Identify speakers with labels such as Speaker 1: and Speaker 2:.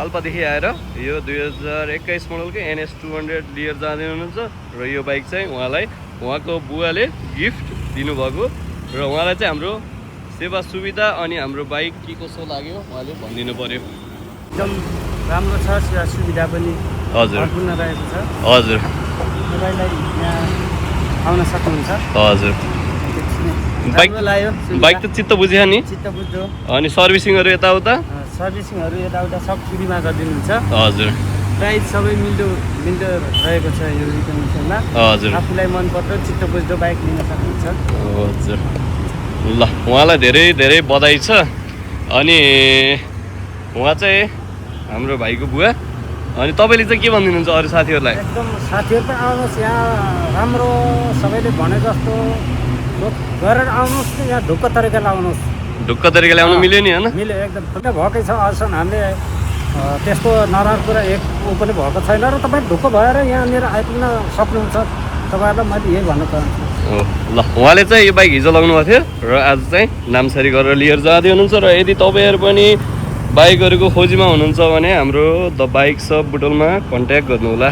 Speaker 1: पाल्पादेखि आएर यो 2021 मोडलको NS 200 लिएर जाँदै हुनुहुन्छ र यो बाइक चाहिँ उहाँलाई उहाँको बुवाले गिफ्ट दिनुभएको र उहाँलाई चाहिँ हाम्रो सेवा सुविधा अनि हाम्रो बाइक के कसो लाग्यो उहाँले भनिदिनु पर्यो।
Speaker 2: एकदम राम्रो छ, सेवा सुविधा पनि
Speaker 1: हजुर
Speaker 2: सम्पूर्ण रहेको छ।
Speaker 1: हजुर
Speaker 2: तपाईँलाई यहाँ आउन सक्नुहुन्छ।
Speaker 1: हजुर बाइक बाइक त चित्त बुझ्यो नि,
Speaker 2: चित्त बुझ्यो।
Speaker 1: अनि सर्भिसिङहरू यताउता
Speaker 2: सर्भिसिङहरू यताउता सब फ्रीमा गरिदिनुहुन्छ।
Speaker 1: हजुर
Speaker 2: प्राइस सबै मिल्दो रहेको छ यो इन्फर्मेसनमा।
Speaker 1: हजुर
Speaker 2: आफूलाई मनपर्दो चित्त बुझ्दो बाइक लिन सक्नुहुन्छ।
Speaker 1: हजुर ल उहाँलाई धेरै धेरै बधाई छ। अनि उहाँ चाहिँ हाम्रो भाइको बुवा। अनि तपाईँले चाहिँ के भनिदिनुहुन्छ अरू साथीहरूलाई?
Speaker 2: एकदम साथीहरू पनि आउनुहोस्, यहाँ राम्रो सबैले भने जस्तो गरेर आउनुहोस्। यहाँ ढुक्क तरिकाले आउनुहोस्।
Speaker 1: ढुक्क तरिकाले आउनु मिल्यो नि होइन?
Speaker 2: मिल्यो एकदम भएकै छ। अहिलेसम्म हामीले त्यस्तो नराम्रो कुरा एक पनि भएको छैन र तपाईँ ढुक्क भएर यहाँनिर आइपुग्न सक्नुहुन्छ। तपाईँहरूलाई मैले यही भन्न चाहन्छु।
Speaker 1: हो ल उहाँले चाहिँ यो बाइक हिजो लगाउनु भएको थियो र आज चाहिँ नामसारी गरेर लिएर जाँदै हुनुहुन्छ। र यदि तपाईँहरू पनि बाइकहरूको खोजीमा हुनुहुन्छ भने हाम्रो द बाइक सप बुटोलमा कन्ट्याक्ट गर्नुहोला।